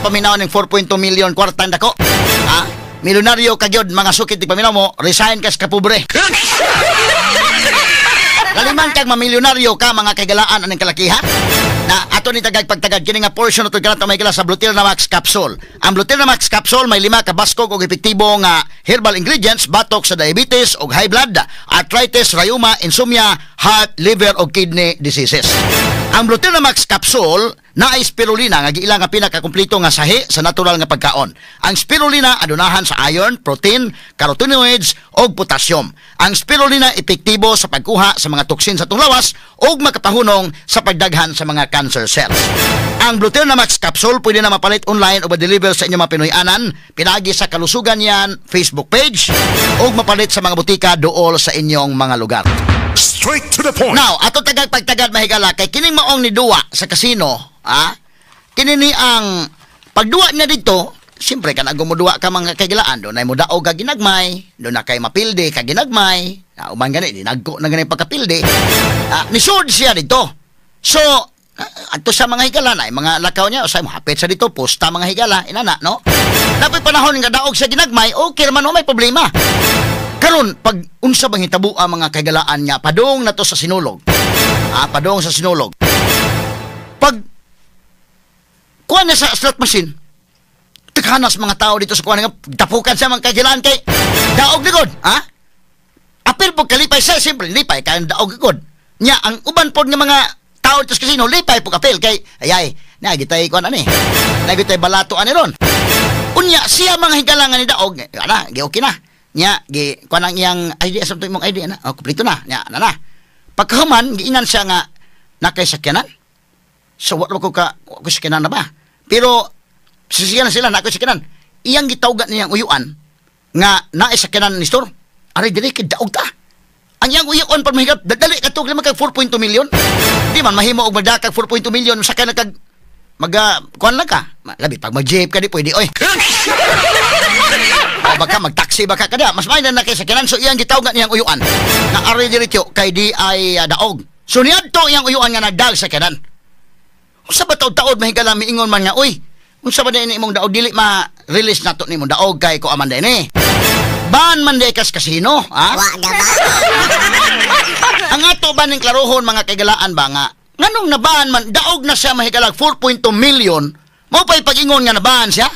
Nindot paminaw ning 4.2 million kwartang dako. Ah, milyonaryo ka gyud, mga sukit paminaw mo, resign ka sa kapobre. Laliman kag mamilyonaryo ka, mga kaigalaan aning kalakihan. Na ato ni tagag pagtagad kini nga portion ato kanang may sa Bluterna Max capsule. Ang Bluterna Max capsule may 5 ka baskog og epektibo nga herbal ingredients batok sa diabetes og high blood, arthritis, rheuma, insomnia, heart, liver og kidney diseases. Ang Bluterna Max capsule naay spirulina nga giila nga pinakakumpleto nga sahi sa natural nga pagkaon. Ang spirulina adunahan sa iron, protein, carotenoids ug potassium. Ang spirulina epektibo sa pagkuha sa mga toksin sa atong lawas ug makapahunong sa pagdaghan sa mga cancer cells. Ang Bluterna Max capsule pwede na mapalit online o ma-deliver sa inyong mga Pinoy-anan pinaagi sa Kalusugan Yan Facebook page ug mapalit sa mga butika duol sa inyong mga lugar. Straight to the point. Now, ato tagag pagtagad, mahigala, kay kining maong ni duwa sa kasino, ah, kini ni ang pagduwa niya dito, siyempre kanang gumuduwa ka, mga kaigalaan, doon ay mudaog ka ginagmay, doon na kay mapildi ka ginagmay, na uman gani, di nagko na gani pagkapildi. Ah, nisud siya dito. So, adto sa mga higala na, mga lakaw niya, usay mo hapit sa dito, posta mga higala, inana, no? Napoy panahon nga daog sa ginagmay, okay raman, no, may problema. Karon pag unsa bang hitabo ang mga kaigalaan nga padung na to sa Sinulog. Ah, padung sa Sinulog. Pag kuha niya sa slot machine, takanas mga tao dito sa kuha nga tapukan sa mga kaigalaan kay daog likod, ha? Apil po kalipay sa siyempre lipay kay daog likod. Nya ang uban pod nga mga tao dito sa casino lipay po kapil kay ayay na gitay kuan ani. Na gitay balato ani ron. Unya siya mga higala nga ni daog, ana, gi okay na. Nya gi kuan ang iyang ID, asa to imong ID ana? Oh, kumpleto na. Nya ana na. Pagkahuman giinan siya nga nakay sakyanan. So wa ko ka wa ko sakyanan na ba? Pero sisiyan na sila na ako sakyanan. Iyang gitawgan niyang uyuan nga naay sakyanan ni store. Aray dili kay daog ta. Ang iyang uyuan pa mahigap dali katug lima kag 4.2 million. Di man mahimo og magdakag 4.2 million sakay na kag mag kuan lang ka. Labi pag mag-jeep ka di pwede oy. O baka mag-taxi baka kada mas may na kay sakyanan, so iyang gitawgan niyang uyuan na aray diretso kay di ay daog. So niadto iyang uyuan nga nagdag sakyanan. Unsa ba taod-taod mahigala miingon man nga uy, unsa ba din imong daog dili ma-release nato nimo daog kay ko aman din eh. Ban man di kas kasino, ha? Wa na ba? Ang ato ba ning klarohon mga kaigalaan ba nga nganong nabaan man daog na siya mahigalag 4.2 million, mao pa'y pag-ingon nga nabaan siya?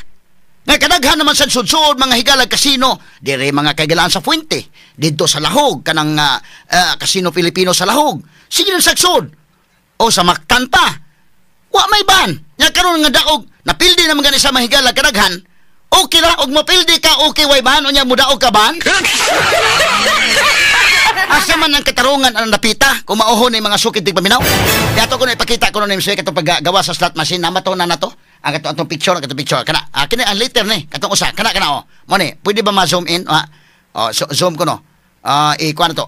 Nga kadaghan naman sa sudsud mga higalag kasino, dire mga kaigalaan sa Fuente, didto sa Lahog kanang Casino Filipino sa Lahog. Sige nang sagsud. O sa Mactan pa. Wa may ban. Nya karon nga daog, napildi naman gani sa mahigalag kadaghan. Okay ra og mapildi ka, okay way ban unya mudaog ka ban? Asa man ang katarungan ang napita kung mauhon ni mga sukid tigpaminaw? Dato ko na ipakita ko na siya katong paggawa sa slot machine na mato na nato. Ang katong atong picture, katong picture kana. Ah, kini ang later ni katong usa kana kana oh. Mo ni, pwede ba ma-zoom in? Ah, oh, so, zoom ko no. Ah, i-kuan to.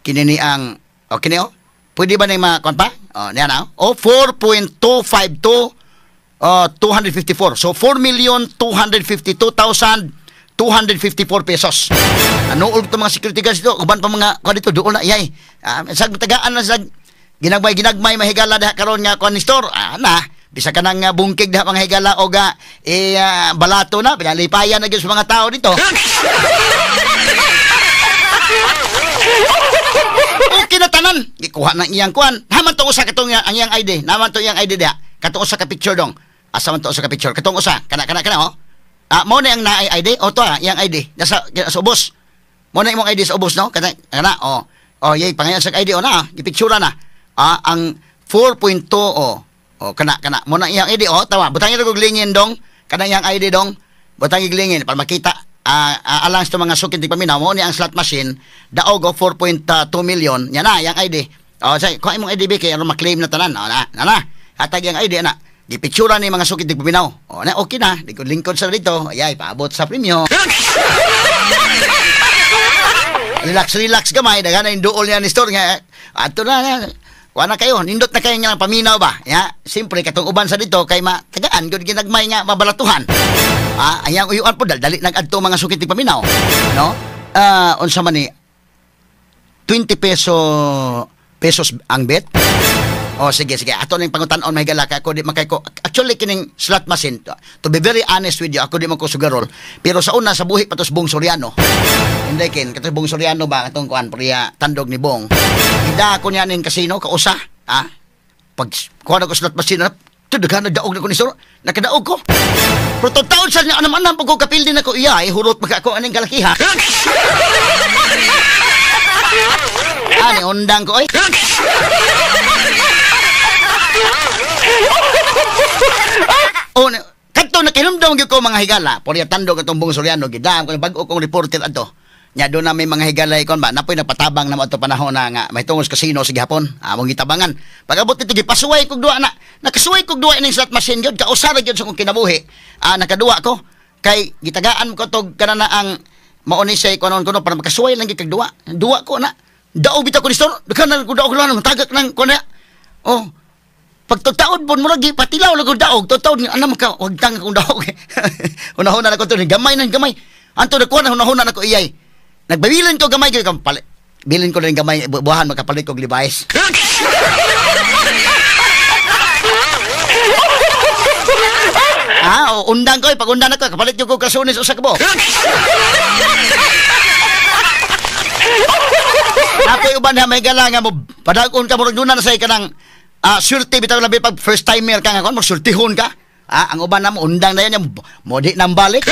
Kini ni ang oh, kini oh. Pwede ba ni ma-kuan pa? Oh, niya na. Oh, 4.252 254. So 4,252,254 pesos. Ano ul to mga security guards dito, uban pa mga kuan dito duol na iyay. Sag tagaan na sag ginagmay ginagmay mahigala diha karon nga kuan ni store. Ah, na bisa ka nang bungkig diha mga higala og balato na pinalipayan na gyud sa mga tao dito. Okay na tanan, gikuha na iyang kuan. Naman to usa katong ang iyang ID, naman to iyang ID diha. Katong usa ka picture dong. Asa man to usa ka picture? Katong usa, kana kana kana oh. Ah, mo na ang naay ID o to ah, iyang ID nasa sa ubos. Mo na imong ID sa ubos no? Kana kana oh. Oh, yay pangayon sa ID o na, gipicture na. Ah, ang 4.2 oh. Oh, kana kana mo na iyang ID oh, tawa. Butangin og lingin dong. Kana iyang ID dong. Butangin lingin para makita alang sa mga sukid paminaw mo ni ang slot machine daog og 4.2 million. Nya na iyang ID. Oh, say kuha imong ID kay aron ma-claim na tanan. Oh, na na na. Hatag iyang ID ana. Gipictura ni mga sukid paminaw. Oh, na okay na. Lingkod-lingkod sa dito. Ayay, paabot sa premyo. Relax, relax gamay. Daghan na yung duol niya ni store nga. Ato na. Kuha na kayo. Nindot na kayo nga paminaw ba? Ya, siyempre, katong uban sa dito, kay tagaan, good ginagmay nga mabalatuhan. Ah, ayang uyuan po, dali nag-adto mga sukid paminaw. No? Unsa man ni 20 pesos ang bet. Oh, sige, sige. Ato ning pangutan-on, mahigala, kay ako di man kay ko. Actually, kining slot machine, to be very honest with you, ako di man ko sugarol. Pero sa una, sa buhi pa to sa Bong Soriano. Hindi kin, kato Bong Soriano ba, katong kuan, priya, tandog ni Bong. Ida ako niya ning kasino, kausa, ha? Pag kuan ako slot machine, ito, daghan na daog na ko ni Sir. Nakadaog ko. Pero taon sa niya, anam-anam, pag ko kapil din ako, iya, eh, hurot maka ako aning kalakiha. Ani, undang ko, oy. O, kadto nakinumdum gyud ko mga higala, porya tandog atong Bong Soriano, gidam ko bag-o kong reporter adto. Nya do na may mga higala ikon ba, napoy nagpatabang na mo ato panahon na nga mahitungod sa kasino sa gihapon. Among gitabangan. Pag-abot dito gipasuway kog duwa na. Nakasuway kog duwa ning slot machine gyud, kausara gyud sa kong kinabuhi. Nakaduwa ko kay gitagaan ko tog kanana ang mao ni siya kunon kuno para makasuway lang gyud kag duwa. Duwa ko na. Daog bitaw ko ni store. Daghan na ko daog lang tagak nang kuno. Oh. Pagtutaod po, murag patilaw lang kong daog. Tutaod, ano maka, wag tanga kong daog. Hunahuna na ko ito, gamay na gamay. Anto, nakuha na, hunahuna na ko iyay. Nagbabilin ko gamay, bilin ko na rin gamay, buwahan, makapalit kong Levi's. Undang ko, pag undang na ko, kapalit ko kasunis o sakbo. Napoy uban na may gala nga mo, padagon ka, murag doon na sa ikanang, surti bitaw labi pag first timer ka nga kon magsultihon ka. Ang uban na mo undang na yan mo di nang balik.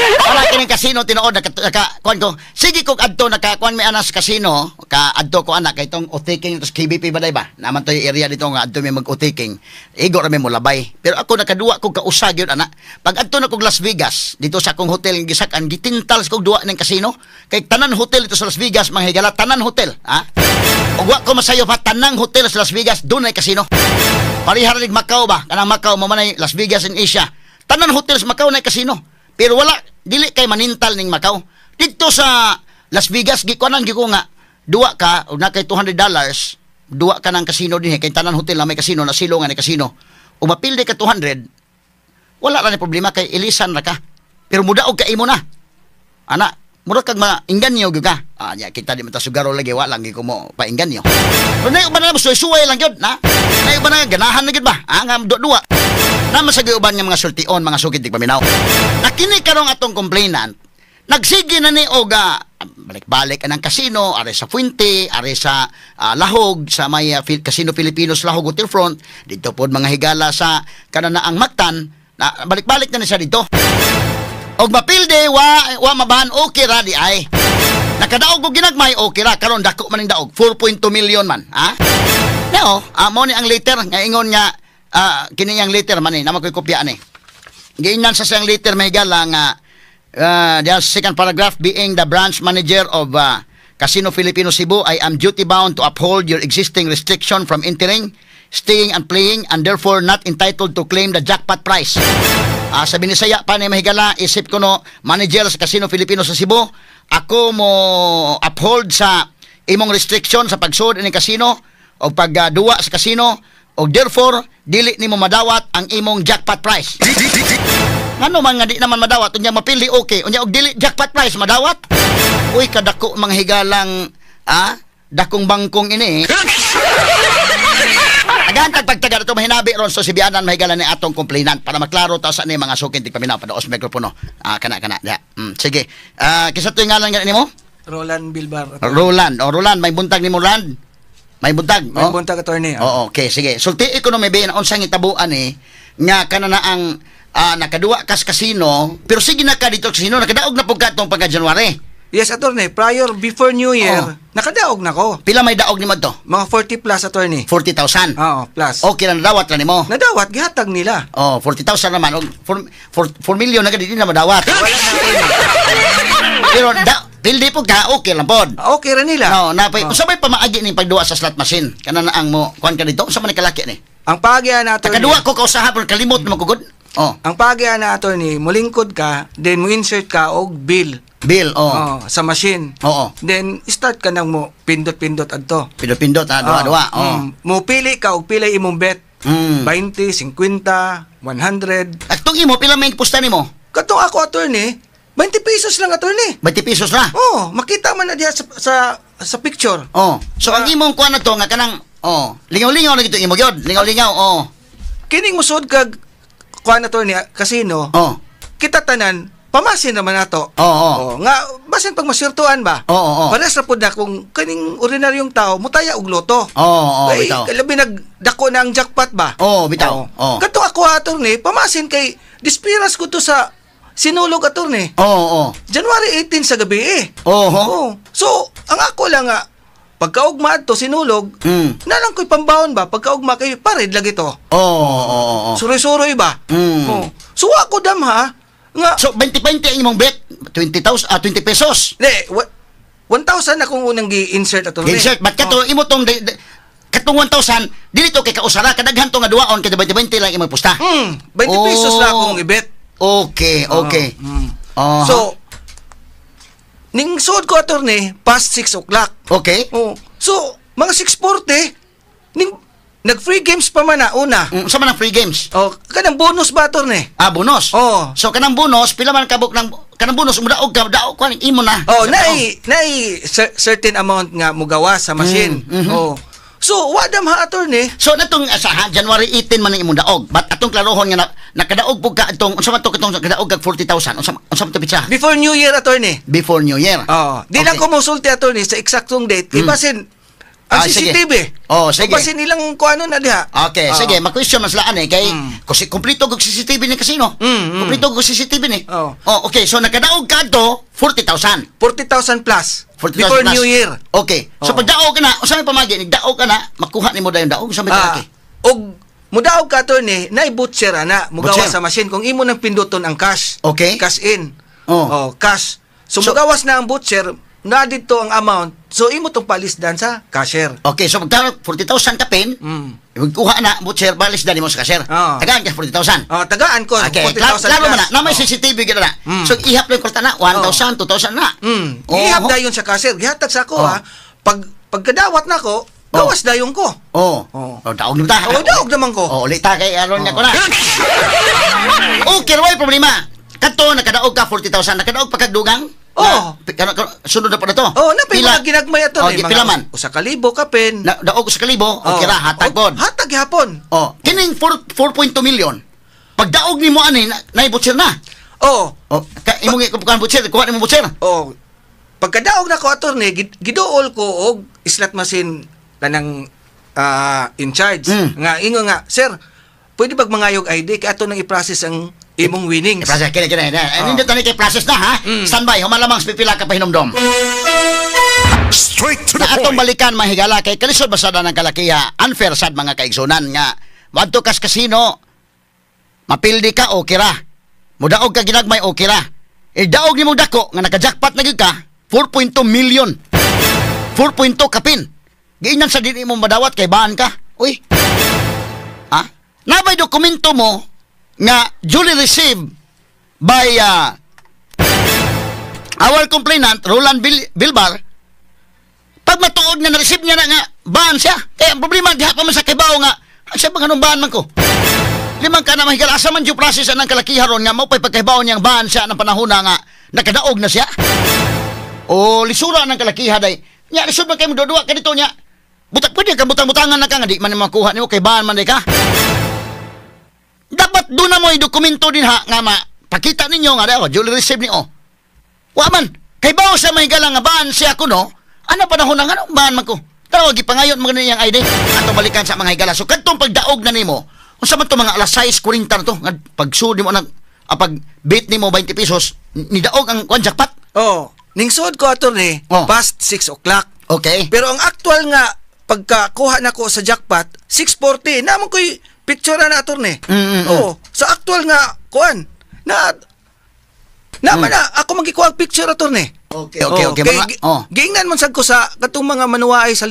Wala kining kasino tinuod naka kuan ko. Sige kog adto naka kuan may anas kasino ka adto ko anak kay tong Otiking tos KBP ba day ba? Naman to area dito nga adto may mag-Otiking. Igo ra may molabay. Pero ako nakaduwa kog kausa gyud ana. Pag adto na kog Las Vegas dito sa akong hotel gisak-an gitintal kog duwa ning kasino kay tanan hotel dito sa Las Vegas mga higala tanan hotel, ha? Ug wa ko masayo pa tanang hotel sa Las Vegas dunay kasino. Parehara nig Macau ba? Kanang Macau mo manay Las Vegas in Asia. Tanan hotel sa Macau nay kasino. Pero wala dili kay manintal ning Macau. Didto sa Las Vegas gikuanan gyud ko nga duwa ka og na kay $200 duwa ka ng kasino dinhi kay tanan hotel na may kasino na silo nga ni kasino. Ug mapildi ka 200 wala ra ni problema kay ilisan ra ka. Pero mudaog ka imo na. Ana, mura kag maingganyo gyud ka. Nya kita di man ta sugaro lagi wa lang gyud ko mo paingganyo. Pero nay uban na suway lang gyud na. Nay uban na ganahan na gyud ba? Nga duwa. Naman sa uban nga mga sultion, mga sukid di paminaw. Nakini karong atong complainant, nagsige na ni oga balik-balik anang kasino, are sa Fuente, are sa Lahog, sa may Casino Filipinos Lahog Hotel Front, dito pod mga higala sa kananaang Mactan, na, balik-balik na ni siya dito. Og mapilde wa mabahan okay ra di ay. Nakadaog og ginagmay okay ra karon dako man ning daog 4.2 million man, ha? Nao, mo ni ang letter nga ingon nga kini yang letter man ni, naman ko'y kopya ni. Giingnan sa siyang letter may higala nga the second paragraph, being the branch manager of Casino Filipino Cebu, I am duty bound to uphold your existing restriction from entering, staying and playing, and therefore not entitled to claim the jackpot prize. Sa Binisaya pa ni mahigala, isip ko no, manager sa Casino Filipino sa Cebu, ako mo uphold sa imong restriction sa pagsud ini casino o pagduwa sa casino, o therefore dili nimo madawat ang imong jackpot prize. Ngano man nga di naman madawat, unya mapili okay, unya og dili jackpot prize madawat. Uy kadako mga higalang dakong bangkong ini. Agantag pagtaga ito mahinabi ron so sibianan mahigala ni atong complainant para maklaro ta sa ni mga sukin tigpaminaw padaos mikropono. Kana kana ya. Sige. Kinsa to ngalan nga nimo? Roland Bilbar. Roland. O Roland, may buntag nimo Roland. May buntag. May buntag attorney. Oo, okay, sige. Sulti ko no may bayan unsang gitabuan ni nga kana na ang nakaduwa kas kasino, pero sige na ka dito kasino, nakadaog na pud ka atong pagka January. Yes, attorney. Prior, before New Year, nakadaog na ko. Pila may daog nimo to? Mga 40 plus, attorney. 40,000? Oo, plus. Okay na nadawat na nimo? Nadawat, gihatag nila. Oh, 40,000 naman. 4 million na di na madawat. Wala na, attorney. Pero, pildi po ka, okay lang pod. Okay ra nila. No, napay, unsa may pamaagi ning pagduwa sa slot machine? Kana na ang mo, kuan ka dito, unsa man ni kalaki ni? Ang paagi na, attorney. Takaduwa ko kausaha, pero kalimot na magugod. Oh. Ang paagi na, attorney, mulingkod ka, then mo insert ka og bill. Bill, oh. Oh, sa machine. Oo. Then start ka nang mo pindot-pindot adto. Pindot-pindot ha, duha-duha. Oh. Mo pili ka og pila imong bet. 20, 50, 100. Atong imo pila may pusta nimo? Katong ako attorney, 20 pesos lang attorney. 20 pesos ra. Oh, makita man na diha sa sa picture. Oh. So ang imong kuan na to nga kanang, oh, lingaw-lingaw na gito imo gyud. Lingaw-lingaw, oh. Kining musod kag kuan, attorney, casino. Kita tanan pamasin naman nato. Oo, oo. Oh, nga basin pag maswertuan ba. Oo, oo. Parehas ra pud na kung kaning ordinaryong tao mutaya og lotto. Oo, oo, Kay, bitaw. labi nagdako na ang jackpot ba. Oo, bitaw. Oo. Katong ako, attorney, pamasin kay dispiras ko to sa Sinulog, attorney. Oo, oo. January 18 sa gabi eh. Oo. Oo. So, ang ako lang nga, pagkaugma to Sinulog, nalang ko'y pambaon ba, pagkaugma kay pared lagi to. Oo, oo, oo. Suroy-suroy ba? Oo. So, ako damha, nga, So 20-20 ang imong bet, 20,000, ah, 20 pesos. Ne, 1,000 na kung unang gi-insert, attorney. Insert, but kato imo tong katong 1,000 dili to kay kausara kadaghan to nga duwaon kay 20-20 lang imong pusta. 20 pesos na akong ibet. Okay. So, ning suod ko, attorney, past 6 o'clock. Oh. So, mga 6:40, ning nag-free games pa man na una. Sa man ang free games? Oh, kanang bonus ba, attorney? Ah, bonus. Oo. So kanang bonus, pila man kabuk ng kanang bonus, mudaog ka, daog ko imo na. Oh, naay naay certain amount nga mugawa sa machine. Oh. So, wadam ha, attorney. So natong sa ha, January 18 man ang imong daog. But atong klarohon nga na, nakadaog pug ka atong unsa man to katong nakadaog kag 40,000? Unsa man to pitsa? Before New Year, attorney. Before New Year. Oh, di lang ko mosulti, attorney, sa eksaktong date. Kay basin ang Ah, sige. CCTV. Oh, sige. Basin ilang kuano na diha. Okay, sige, ma-question man sila ani kay kasi kumpleto og CCTV ni casino. Kumpleto og CCTV ni. Oh. Oh, okay, so nakadaog ka adto 40,000. 40,000 plus. 40,000 Before plus. New Year. Okay. So Oh. pag daog ka na, unsa may pamagi? Nagdaog ka na, makuha nimo dayon daog sa may Ah, og mudaog ka, attorney, nay butcher ana, mugawa Butcher. sa machine kung imo nang pinduton ang cash. Cash in. Oh. Oh, cash. So, So- mugawas na ang butcher, na dito ang amount. So imo tong palisdan sa cashier. Okay, so pagka 40,000 kapin, kuha na, butcher, balis dali mo sa cashier. Oh. Tagaan ka 40,000. Oh, tagaan ko Okay, 40,000 klaro plus. man na. Na may Oh. CCTV gyud na. So ihap lang kwarta na, 1,000, 2,000 na. Mm. Oh. Ihap dayon sa cashier. Gihatag sa ako Oh. ha. Pag pagkadawat nako, gawas dayon ko. Oh. Oh. Oh, daog naman ta. Oh, daog naman ko. Oh, ulit ta kay aron nga ko na. Okay, way problema. Kadto nakadaog ka 40,000, nakadaog pa kag dugang? Oh. Na, sunod na po na to. Oh, napay Pila? mga ginagmay ato Oh, ni pila man? Usa ka libo kapin. Na, daog sa kalibo, okay ra, hatag Oh, pod. hatag gihapon. Oh, kining 4 4.2 million. Pag daog nimo ani, na, naibutcher na. Oh, Oh, ka, imong kuan butcher, kuha nimo butcher. Oh. Pagkadaog nako, attorney, giduol ko og slot machine kanang in charge. Nga ingon nga, "Sir, pwede bag mangayog ID kay ato nang i-process ang imong winnings?" Process kini kini. Oh. Oh. Nindot na ni kay process na ha. Standby, human lamang sa pipila ka pahinumdom. Straight to the Na atong point. balikan, mahigala, kay kalisod basada ng kalakiha, unfair sad, mga kaigsunan, nga moadto kas kasino, mapildi ka, okay ra, mudaog ka ginagmay, okay ra, e daog nimo dako nga naka-jackpot na gyud ka 4.2 million, 4.2 kapin, giingnan sa dili mo madawat kay baan ka, uy. Ha, nabay dokumento mo nga duly received by our complainant Roland Bilbar. Pag matuod nga na-receive niya na nga baan siya, kaya ang problema diha pa man sa kibaw nga siya ba ganun baan man ko limang ka na, mahigala, asa man due process anang kalakiha ron nga mao pa'y pagkahibaw niyang baan siya ng panahon na nga nakadaog na siya o lisura ng kalakiha day nya? Lisod man kayo mo ka dito nya, butak pwede ka butang-butangan na ka nga di man makuha nimo kay baan man day ka. Dapat doon na mo dokumento din ha nga ma pakita ninyo nga daw duly receive ni oh. Wa man kay bawo sa may galang nga baan siya kuno ano panahon na nga ano baan man ko. Tawag gipangayon mo ganun iyang ID. Atong balikan sa mga higala. So kadtong pagdaog na nimo, unsa man to, mga alas 6:40 na to nga pagsud nimo nang pag bet nimo 20 pesos, nidaog ang kwan jackpot? Oh, ning suod ko, attorney, past 6 o'clock. Pero ang actual nga pagkakuha nako sa jackpot, 6:40. Naman ko'y picture na, attorney. Oh, sa actual nga kuan na naman na ako magikuha ang picture, attorney. Okay. Kay, giingnan man sad ko sa katong mga manuwaay sa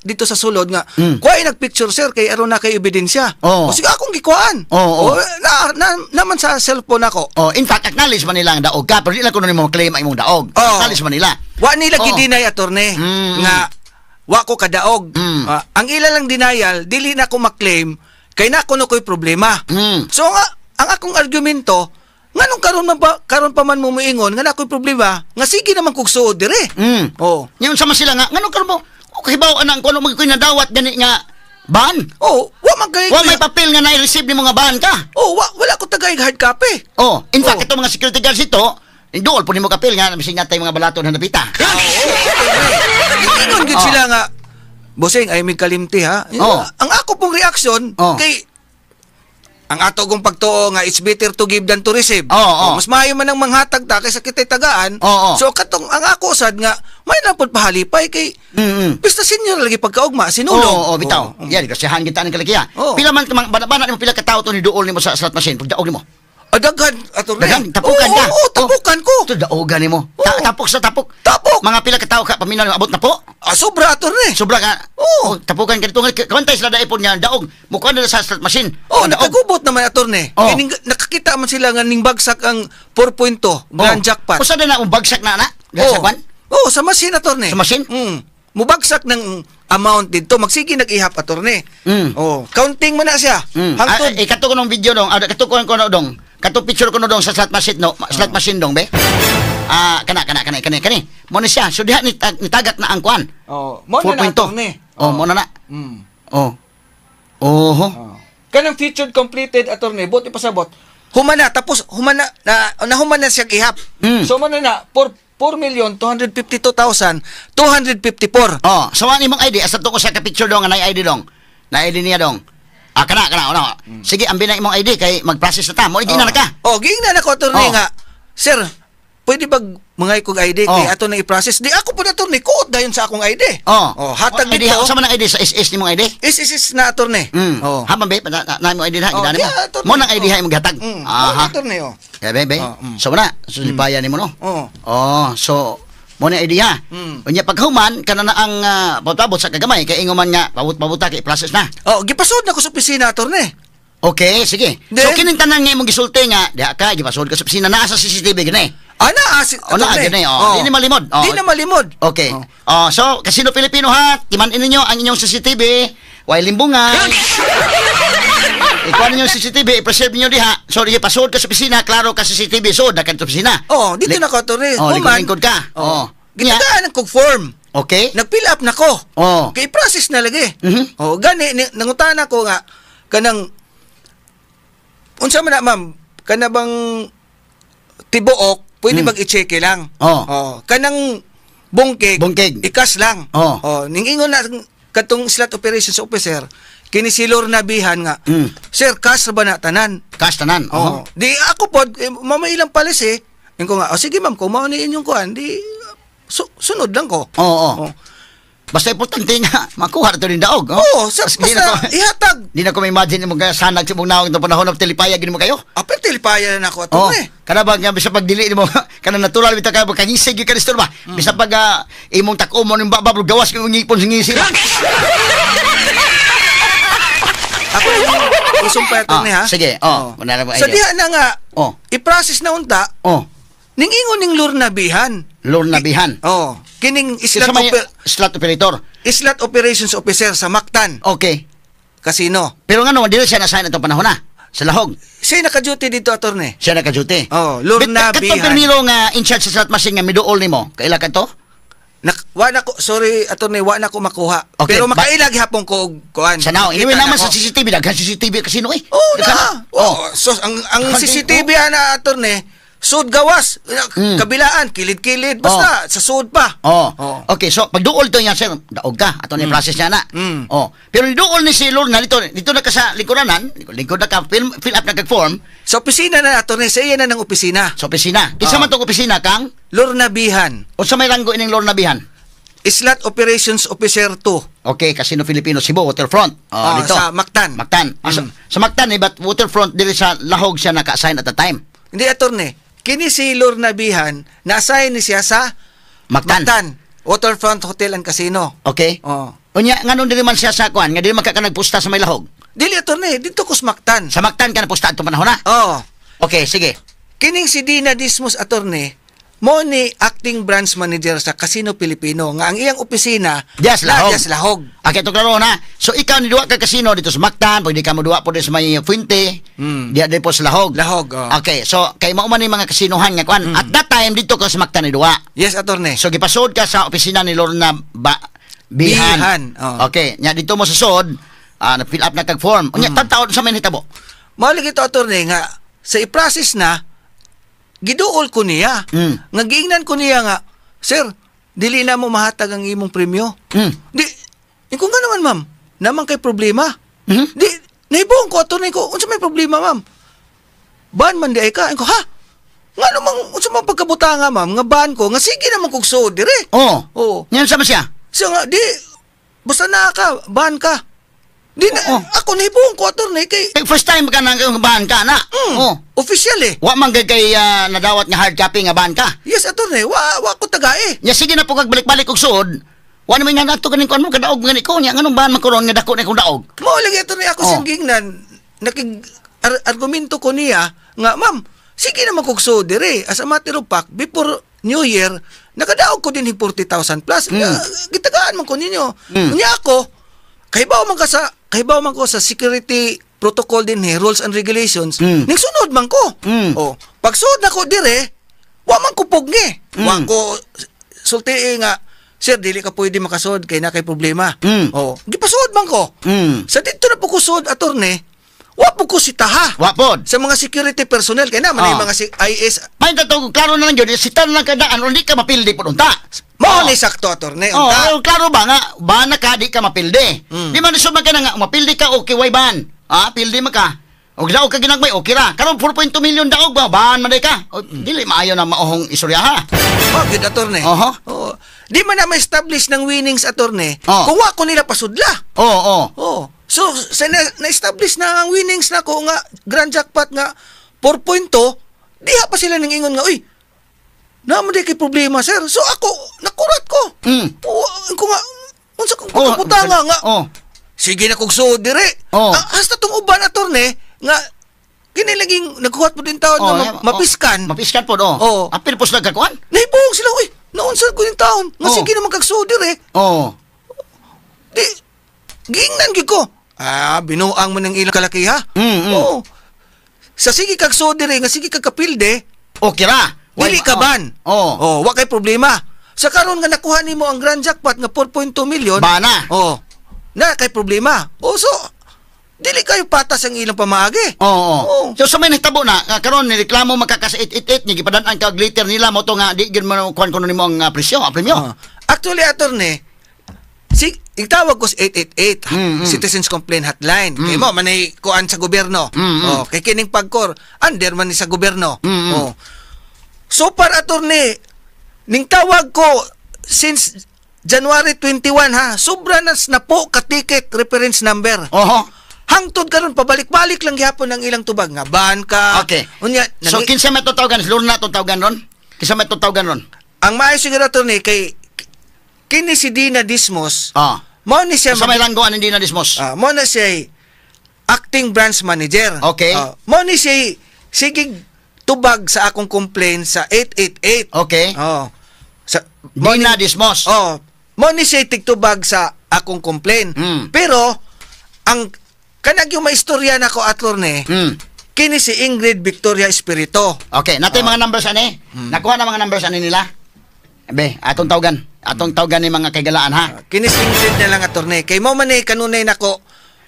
dito sa sulod nga kuha nag-picture, sir, kay aron na kay ebidensya. Oh. O sige, akong gikuhaan. Oh. Na, na, naman sa cellphone ako. Oh, in fact, acknowledge man nila ang daog ka, pero di lang kuno nimo claim ang imong daog. Oh. Acknowledge man nila. Wa nila gidinay, attorney, nga wa ko kadaog. Ah, ang ila lang denial, dili na ko maklaim kay na kuno ko'y problema. So nga ang akong argumento Nganong karon man pa karon pa man mo moingon nga na ako'y problema nga sige naman kog suod dire. Oh. Ngayon sama sila nga nganong karon mo kahibaw anang kuno mo koy nadawat gani nga ban. Oh, wa man kay Wa may papel nga na-receive ni mga ban ka. Oh, wa, wala ko tagay hard copy. Oh, in fact, itong mga security guards ito, dool po nimo kapil nga bisig natay mga balaton na napita. Ingon gid sila nga, "Bossing, ay may kalimti ha." Oh. Ang ako pong reaction kay ang ato kong pagtuo nga it's better to give than to receive. Oo. Mas maayo man ang manghatag ta kaysa kita'y tagaan. Oo. So katong ang ako sad nga may na pud pahalipay kay basta senior lagi pagkaugma sinulog. Oo, bitaw. Yan, kasihan kita ng kalakiya. Oo. Pila man bana nimo pila ka tawo to ni duol nimo sa slot machine pag daog nimo. Daghan, attorney. Daghan, tapukan ka. Oo, tapukan ko. Ito daogan nimo. Tapok sa tapok. Tapok. Mga pila ka tawo ka paminaw nimo abot na po. Sobra, attorney. Sobra ka. Oo. Oh, tapukan ka dito. Kawantay sila daipon nga daog. Mukha nila sa slot machine. Oh, Daog. nakagubot naman, attorney. Oo. Kining, nakakita man sila nga ning bagsak ang 4.2 grand jackpot. Usa na na bagsak na na. Oo. Sa kwan? Oo, sa machine, attorney. Sa machine? Mubagsak ng amount dito. Magsige nag-ihap, attorney. Oh, counting mo na siya. Hangtod. Kato ko nung video dong. Kato ko no dong. Kato picture ko no dong sa slot machine no. Slot machine dong be. Kana kana kana kani kani. Mo ni siya. So diha ni nitagak na ang kwan. Oh, mo na na, 4.2. attorney. Oh, mo na na. Oh. Oho. Oh. Kanang featured completed, attorney, buot ipasabot. Humana tapos humana na nahuman na siya ihap. So mo na na 4,252,254. Oh, so ano imong ID? Asa to ko sa ka picture dong, anay ID dong. Na ID niya dong. Kana kana una. Sige, ambi na imong ID kay mag-process na ta. Mo na ka. Oh, giingnan ako, attorney Oh. nga. Sir, pwede ba mangay kog ID kay Oh. ato nang i-process? Di ako po na, attorney, kuot dayon sa akong ID. Oh. Oh, hatag ID dito. Sa man ang ID sa SS nimong ID? SSS na, attorney. Oh. Ha man be, na imong ID na, Oh, gidani mo. yeah, attorney. Mo nang ID ha imong gihatag. Aha. Aha. Attorney, oh. Yeah, be, be. Oh. So na, so lipayan nimo no. Oh. Oh, so mo na ID ha. Unya paghuman kana na ang pabot sa kagamay kay ingon man nga pabot-pabuta kay process na. Oh, gipasod na ko sa opisina, attorney. Okay, sige. Then, so kining tanan nga imong gisulti nga diha ka gipasod ka sa opisina naa sa CCTV gani. Ana, si, Oh, naa attorney. gani oh. Di na malimod. Oh. Di na malimod. Okay. Oh. Oh, so Casino Pilipino ha, timan-in ninyo ang inyong CCTV, way limbungan. Ikuha ninyo ang CCTV, i-preserve ninyo diha. So, di pasod ka sa opisina, klaro ka CCTV, so na ka sa opisina. Oh, dito na ko, attorney. Oh, Human. lingkod-lingkod ka. Oh. Gitagaan kog form. Okay. Nag-fill up na ko. Oh. Kay process na lagi. Mhm. Oh, gani nangutana ko nga kanang unsa man na ma'am, kana bang tibuok pwede bag i-check lang. Oh. Oh, kanang bungkig, Bungkig. ikas lang. Oh. Oh, ning ingon na katong slot operations officer kini si Lorna Bihan nga. Sir, cash ra ba na tanan? Cash tanan. Oh. Oh. Di ako pod eh, mama ilang policy. Yung ko nga, oh, sige ma'am, kung mao ni inyong kuan, di sunod lang ko. Oo. Oh. Basta importante nga makuha na to rin daog. Oh. Oo, sa, Di na basta ko, ihatag. di na ko ma-imagine mo kaya sanag sa mong nawong itong panahon ng tilipaya gini mo kayo. Apel tilipaya na ako ato Oh, eh. kana ba nga bisa pag dili nimo kana natural bitaw ka kagisig gyud ka ni ba. Bisa pag imong tak-o mo ning baba gawas kay ngipon sa ngisi. Ako yung isumpay ato ni ha. Sige, oh, wala na mo Sa idea. diha na nga, Oh. i-process na unta, Oh, ning ingon ning Lorna Bihan. Lorna Bihan. Oh, kining Sa slot, may slot operator. slot operations officer sa Mactan Okay. Casino. Pero nga naman, dili siya na-sign itong panahon na. Sa lahog. Siya naka-duty dito, attorney. Siya naka-duty. Oh, Lorna Katong Bihan. primero nga in charge sa slot machine nga miduol nimo. Kaila ka to? Wa na ko, sorry attorney, wa na ko makuha. Okay, Pero makaila gihapon ko og kuan. Sa now. Anyway Kita naman na sa ko. CCTV, daghan CCTV kasino eh. Oh, Daghan. na. Oh. Oh, so ang Daghan CCTV ana attorney, sud gawas, Mm. kabilaan, kilid-kilid, basta sa sud pa. Oh. Oh. Okay, so pagduol to niya sir, daog ka ato ni process niya na. Oh. Pero duol ni si Lorna dito, dito na ka sa lingkuranan, lingkod na ka fill up na kag form Sa opisina na attorney, sa iya na ng opisina. sa opisina. Kinsa Oh. man tong opisina kang Lorna Bihan, unsa may ranggo ining Lorna Bihan? Slot Operations Officer 2. Okay, Casino Filipino Cebu Waterfront. Oh, Ah, dito. sa Mactan. Mactan. Ah, sa Mactan eh, but Waterfront dili sa Lahog siya naka-assign at the time. Hindi attorney, kini si Lorna Bihan, na-assign ni siya sa Mactan. Mactan, Waterfront Hotel and Casino. Okay? Oh. Unya nganong dili man siya sa kuan, nga dili man ka nagpusta sa may Lahog. Dili attorney, dito ko sa Mactan. Sa Mactan ka napusta atong panahon na. Oh. Okay, sige. Kining si Dina Dismos attorney, Mo ni acting branch manager sa Casino Pilipino nga ang iyang opisina Dias Lahog. Dias Lahog. Okay, ito klaro na. So ikaw ni duwa ka casino dito sa Mactan, pwede ka mo duwa po sa may Fuente, diya din po sa Lahog. Lahog, oh. Okay, so kay mao man ni mga kasinohan nga kuan. At that time dito ka sa Mactan ni duwa. Yes, attorney. So gipasod ka sa opisina ni Lorna Bihan. Bihan, oh. Okay, nya dito mo sa sod, na-fill up na kag form. Unya tan-taon sa may nitabo. Mao lagi to, attorney, nga sa i-process na giduol ko niya. Nga giingnan ko niya nga, "Sir, dili na mo mahatag ang imong premyo." Di, ko nga naman, ma'am, naman kay problema. Di, nahibuong ko, attorney ko, unsa may problema, ma'am? Ban man di ay ka. Ko, ha? Nga namang, unsa man pagkabutanga, ma'am, nga ban ko, nga sige naman kog suod dire. Oh. Oo. Ngayon sa siya? Siya nga, di, basta na ka, ban ka. Di na, Oo. ako nahibuong ko, attorney, kay, Kay first time ka nang ban ka na. Oh. Official eh. Wa man kay nadawat nga hard copy nga ban ka. Yes, attorney, wa ko tagae. Nya sige na po kag balik-balik og suod. Wa naman nga nato kaning kuan mo kadaog ngani ko nya nganong ban man ko ron nga dako na kong daog. Mao lagi, attorney, ako siyang gingnan, nakig argumento ko niya nga, ma'am, sige naman kog suod dire. As a matter of fact, before New Year, nakadaog ko din 40,000 plus. Gitagaan man ko ninyo. Nya ako, kahibaw man ko sa security protocol din ni rules and regulations. Ning sunod man ko. Oh, pagsuod na ko dire, wa man ko pugni. Wa ko sulti nga, "Sir, dili ka pwede makasuod kay na kay problema." Oh, gipasuod man ko. Sa didto na po ko suod, attorney, wa po ko sitaha. Wa pod. Sa mga security personnel kay na man mga si IS. May tato klaro na lang yun, sita na lang kadaan o di ka mapildi po unta. Mao ni sakto, attorney. Oh, unta. oh, klaro ba nga ban na ka di ka mapildi. Di man isod man ka na nga mapildi ka okay way ban. Ah, pildi man ka. Og daog ka ginagmay okay ra. Karon 4.2 million daog ba ban man ka. O, dili maayo na maohong istorya ha. Oh, good, attorney. Oho. Oh. Di man na ma-establish ng winnings, attorney, Oh. kung wa ko nila pasudla. Oo, oh, Oh. So, sa na-establish na ang winnings na ko nga grand jackpot nga 4.2, diha pa sila nang ingon nga, "Uy, naman di kay problema, sir." So ako, nakurat ko. Oo, ko nga, unsa kong pagkabutanga nga. Sige na kog suod dire. Oh. Hasta tong uban, attorney, nga kini laging nagkuhat po din taon nga mapiskan. Mapiskan po, oh. Oo. Apil po sila kakuan. Nahibuong sila, uy, naunsa ko din taon. Nga Oh. sige naman kag suod dire. Oh. Di, giingnan gyud ko. Ah, binuang mo ng ilang kalaki ha. Oo. Sa sige kag suod dire, nga sige kag kapilde, Okay ra. dili ka ban. Oh. Oh, wa kay problema. Sa karon nga nakuha nimo ang grand jackpot nga 4.2 million. Bana. Oh. Na kay problema. Oh, so dili kayo patas ang ilang pamaagi. Oo. Oo. So sa may nahitabo na nga karon nireklamo makaka sa 888 ni gipadan-an ka og letter nila mo to nga di gyud mo kuan kuno nimo ang presyo, ang premyo. Actually, attorney, si itawag ko sa 888, Citizens Complaint Hotline. Kay mo manay kuan sa gobyerno. Oh, kay kining PAGCOR under man ni sa gobyerno. Oh. So par, attorney, ning tawag ko since January 21 ha, sobra na na po ka ticket reference number. Oho. Hangtod karon pabalik-balik lang gihapon ang ilang tubag nga ban ka. Okay. Unya, So kinsa may tatawagan? Si Lorna atong tawagan ron? Kinsa may tatawagan ron? Ang maayo siguro, attorney, kay kini si Dina Dismos. Mao ni siya Sa may ranggo ani Dina Dismos. Mao na siya acting branch manager. Okay. Mao ni siya sige tubag sa akong complaint sa 888. Okay. Oh. Sa Dina Dismos. Oh, mao ni siya tigtubag sa akong complaint. Pero ang kanag yung maistorya nako, attorney, kini si Ingrid Victoria Espiritu. Okay, natay mga numbers ani. Nakuha na mga numbers ani nila. Be, atong tawagan. Atong tawagan ni mga kaigalaan ha. Kini si Ingrid na lang, attorney. Kay mo man ni kanunay nako.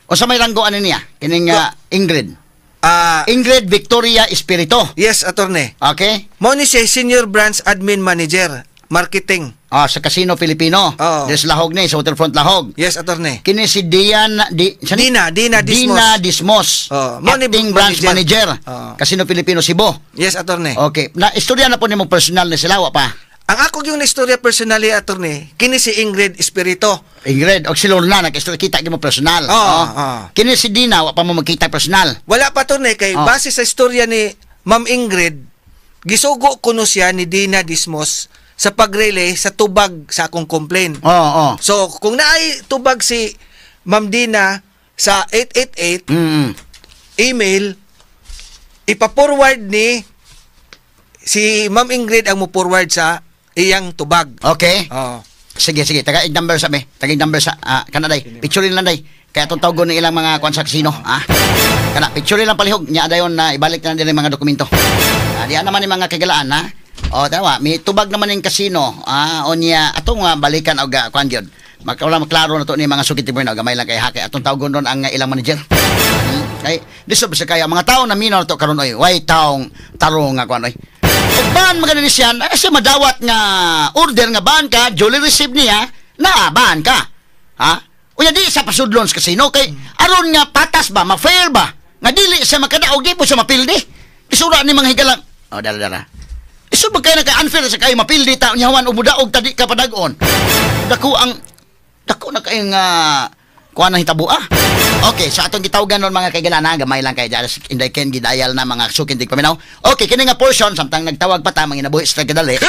O sa may ranggo ani niya? Kining Ingrid. Ingrid Victoria Espiritu. Yes, attorney. Okay? Mao ni siya senior branch admin manager, marketing. Ah, sa Casino Filipino. Oo. Des Lahog ni sa Waterfront Lahog. Yes, attorney. Kini si Dian di, saan ni? Dina Dismos. Dina Dismos. Oh, mao ni Acting branch manager. Oo. Casino Filipino Cebu. Yes, attorney. Okay. Na istorya na po nimo personal ni sila wa pa. Ang ako yung istorya personally, attorney, kini si Ingrid Espiritu. Ingrid, og si Lorna nag-istorya kita gyud mo personal. Oo, oo. Kini si Dina wa pa mo magkita personal. Wala pa, attorney, kay base sa istorya ni Ma'am Ingrid, gisugo kuno siya ni Dina Dismos sa pagrelay sa tubag sa akong complaint. Oo, oo. So, kung naay tubag si Ma'am Dina sa 888 email, ipa-forward ni Si Ma'am Ingrid ang mo forward sa iyang tubag. Okay. Oh. Sige, sige. Taga number sa me. Taga number sa kana day. Picture lang day. Kaya atong tawgon ng ilang mga kuan sa casino, ah. Kana picture lang palihog nya dayon na ibalik na nila yung mga dokumento. Ah, diyan naman yung mga kagalaan ha. O tawa, may tubag naman yung casino. Ah, onya atong balikan og kuan gyud. Makawala maklaro na to ni mga sukit tipo na gamay lang kay haki atong tawgon ron ang ilang manager. Kay di sa kaya mga tao na minaw to karon oy, way taong tarong nga kuan oy. Ug ban magani ni siya, ay siya madawat nga order nga ban ka, duly receive niya, na ban ka. Ha? Unya di sa pasudlon sa casino kay aron nga patas ba, ma-fair ba? Nga dili siya makadaog, di po siya mapildi. Isura ni mga higalang. Oh, dara dara. Isod ba kayo na kay unfair sa kayo mapildi ta unyawan o mudaog ta di ka padag-on. Dako ang dako na kayong kuha ng hitabo ah. Okay, sa atong gitawagan nun mga kaigalana, gamay lang kay Inday Ken gidayal na mga sukin tig paminaw. Okay, kini nga portion samtang nagtawag pa ta mga inabuhi sa kadali.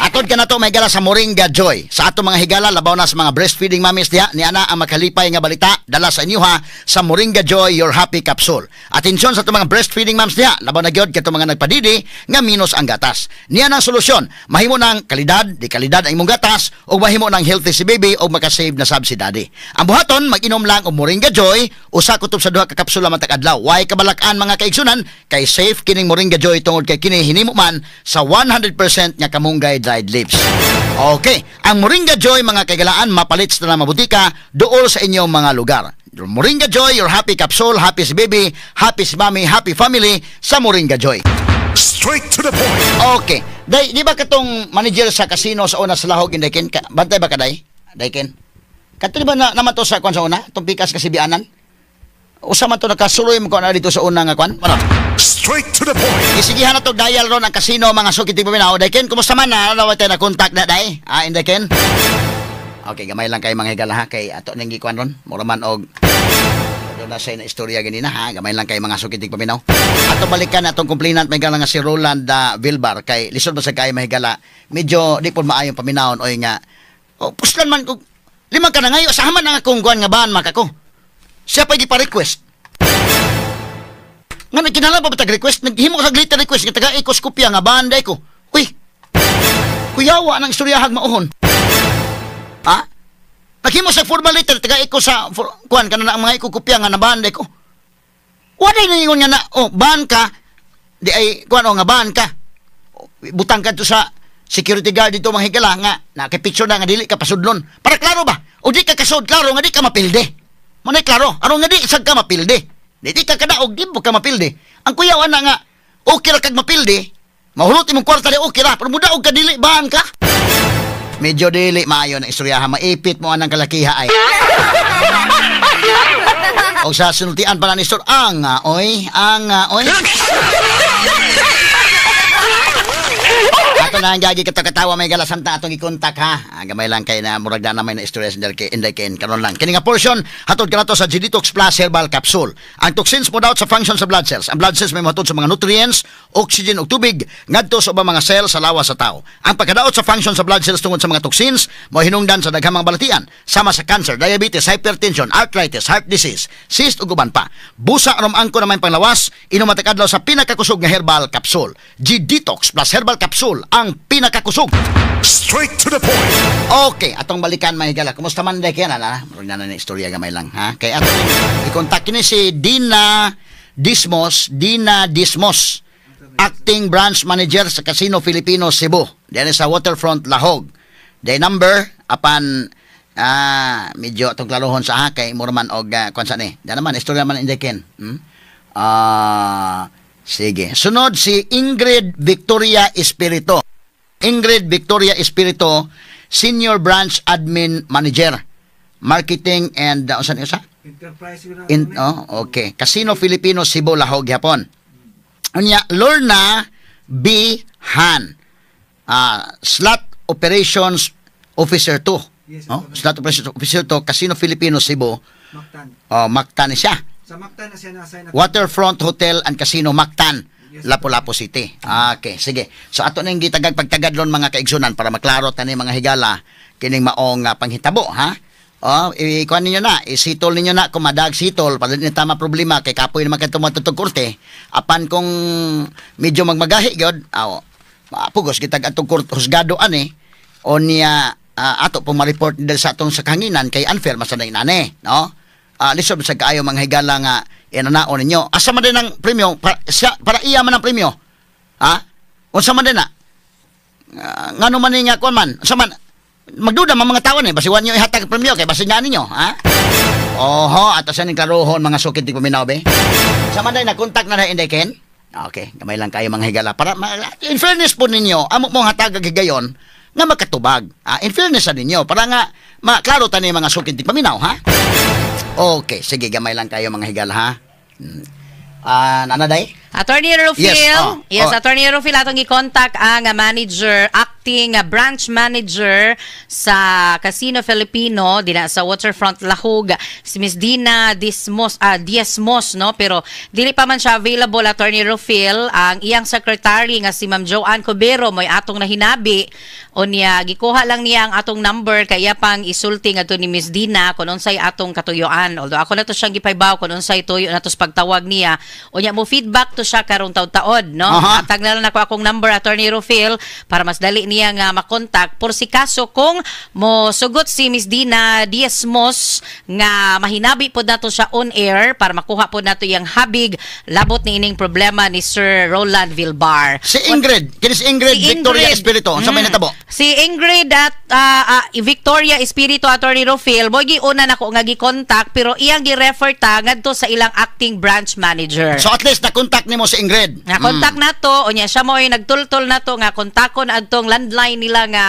Atod ka na to may gala sa Moringa Joy. Sa atong mga higala, labaw na sa mga breastfeeding mommies diha, ni ana ang makalipay nga balita dala sa inyo ha sa Moringa Joy Your Happy Capsule. Atensyon sa atong mga breastfeeding moms diha, labaw na gyud kadtong mga nagpadidi nga minus ang gatas. Niya ang solusyon, mahimo ng kalidad, di kalidad ang imong gatas ug mahimo ng healthy si baby ug makasave na sab si daddy. Ang buhaton, mag-inom lang og Moringa Joy, usa kutob sa duha ka kapsula matag adlaw. Way kabalak-an mga kaigsunan, kay safe kining Moringa Joy tungod kay kini hinimo man sa 100% nga kamunggay dried leaves. Okay, ang Moringa Joy mga kaigalaan mapalit sa tanang mabutika dool sa inyong mga lugar. Moringa Joy, your happy capsule, happy si baby, happy si mommy, happy family sa Moringa Joy. Straight to the point. Okay. Day, di ba katong manager sa casino sa una sa Lahog Inday Ken? Bantay ba ka day? Day Ken? Kato di ba na, naman to sa kwan sa una? Itong pikas kasibianan? Usa man to nakasuloy mo ko na dito sa una nga kwan? Ano? Straight to the point. Isigihan na to dial ron ang casino mga sukit di paminaw. Day Ken, kumusta man na? Ano tayo na contact na day? Ah, Inday Ken? Okay, gamay lang kay mga higala ha kay ato ning gikuan ron. Mura man og doon na sa na istorya ganina ha. Gamay lang kay mga sukit di paminaw. Ato balikan atong complainant may nga si Roland Vilbar kay lisod ba sa kay mahigala. Medyo di po maayong paminawon oy nga. Oh, puslan man ko lima ka na ngayo sa haman ang akong kuan nga baan makako. Siya pa gipa-request. Nga nagkinahanglan pa ba tag request? Naghimo ka letter request nga taga ikos kopya nga baan day ko. Uy. Kuyawa nang istoryahag mauhon. Ha? Naghimo sa formal letter taga iko sa for, kuan kana na ang mga iko kopya nga nabaan day ko. Wala ningon nga na oh ban ka di ay kuan oh nga ban ka. Butang ka to sa security guard dito mga higala nga naki-picture na nga dili ka pasudlon. Para klaro ba? O di ka kasud klaro nga di ka mapilde. Manay klaro, aron nga di sad ka mapilde. Di di ka kadaog di mo ka mapilde. Ang kuyaw ana nga okay ra kag mapilde, mahulot imong kwarta di okay ra, pero mudaog ka dili baan ka. Medyo dili maayo na istoryaha, maipit mo anang kalakiha ay. O sa sinultian pala ni Sir, ang oy, ang oy. Ato na ang gagi katakatawa may galasan ta atong i-contact ha. Gamay lang kay na murag na may na istorya sa Inday Ken karon lang. Kini nga portion hatod kanato sa G-Detox Plus Herbal Capsule. Ang toxins mo daw sa function sa blood cells. Ang blood cells may mahatod sa mga nutrients, oxygen ug tubig ngadto sa ubang mga cells sa lawas sa tao. Ang pagkadaot sa function sa blood cells tungod sa mga toxins mo hinungdan sa daghang mga balatian sama sa cancer, diabetes, hypertension, arthritis, heart disease, cyst ug uban pa. Busa aron angko na may panglawas, inom matag adlaw sa pinakakusog nga herbal capsule. G-Detox Plus Herbal Capsule ang pinakakusog. Straight to the point. Okay, atong balikan mga higala. Kumusta man day kaya na? Murag na na istorya gamay lang ha. Kay atong i-contact kini si Dina Dismos, Dina Dismos, acting branch manager sa Casino Filipino Cebu. Diyan sa Waterfront Lahog. The number apan medyo atong klarohon sa ha kay mura man og kuan sa ni. Diyan naman istorya man Inday Ken. Sige. Sunod si Ingrid Victoria Espiritu. Ingrid Victoria Espiritu, Senior Branch Admin Manager, Marketing and usan usa? Enterprise yun. In, oh, okay. Casino Filipino Cebu Lahog Japon. Unya Lorna B. Han. Slot Operations Officer 2. Yes, oh, Slot Operations Officer 2, Casino Filipino Cebu. Mactan. Oh, Mactan siya. Sa Mactan na siya nasa Waterfront Hotel and Casino Mactan, Yes. Lapu-Lapu City. Okay, sige. So ato ning gitagag pagtagadlon mga kaigsunan para maklaro tani mga higala kining maong panghitabo ha. Oh, ikuan ninyo na, isitol ninyo na kung madag sitol para di tama problema kay kapoy naman kadto matutog korte. Apan kung medyo magmagahi gyud, aw, pugos kitag atong korte husgado ani o niya ato pong ma-report dahil sa atong sa kahanginan kay unfair man sa inane, no? Lisod sa kaayo mga higala nga inanaon ninyo. Asa man din ang premyo para, siya, para iya man ang premyo. Ha? Unsa man din na? Ngano man ni nga kuan man? Unsa man? Magduda man mga tao ni basi wa niyo ihatag ang premyo kay basi nga ninyo, ha? Oho, ato sa ning klarohon mga sukid ti paminaw be. Sa man day na contact na na Inday Ken? Okay, gamay lang kayo mga higala para in fairness po ninyo, amo mong hatag og higayon nga makatubag. In fairness sa ninyo para nga maklaro tani mga sukid ti paminaw, ha? Okay, sige, gamay lang kayo mga higala, ha? Nana day? Attorney Rufil, Yes, oh, yes, oh. Attorney Rufil, atong i-contact ang manager, acting branch manager sa Casino Filipino dina sa Waterfront Lahug, si Miss Dina Dismos, Diesmos, no? Pero dili pa man siya available, Attorney Rufil. Ang iyang secretary nga si Ma'am Joanne Cubero mo'y atong nahinabi o niya gikuha lang niya ang atong number kaya pang isulti ngadto ni Miss Dina kung unsay atong katuyuan. Although ako na to siyang gipaybaw kung unsay tuyo na to sa pagtawag niya. O niya mo feedback to siya karong taud-taod, no? Aha. Atag na lang ako akong number, Attorney Rufil, para mas dali niya nga makontak por si kaso kung mo sugot si Miss Dina Diesmos nga mahinabi pod nato siya on air para makuha pod nato iyang habig labot ni ining problema ni Sir Roland Vilbar. Si Ingrid, kini si Ingrid Si Victoria Ingrid. Espiritu, unsa may natabo? Si Ingrid at Victoria Espiritu, Attorney Rufil, mo giuna nako nga gi-contact pero iyang gi-refer ta ngadto sa ilang acting branch manager. So at least na-contact nimo si Ingrid. Nga contact nato unya siya mo ay nagtultol nato nga kontakon adtong landline nila nga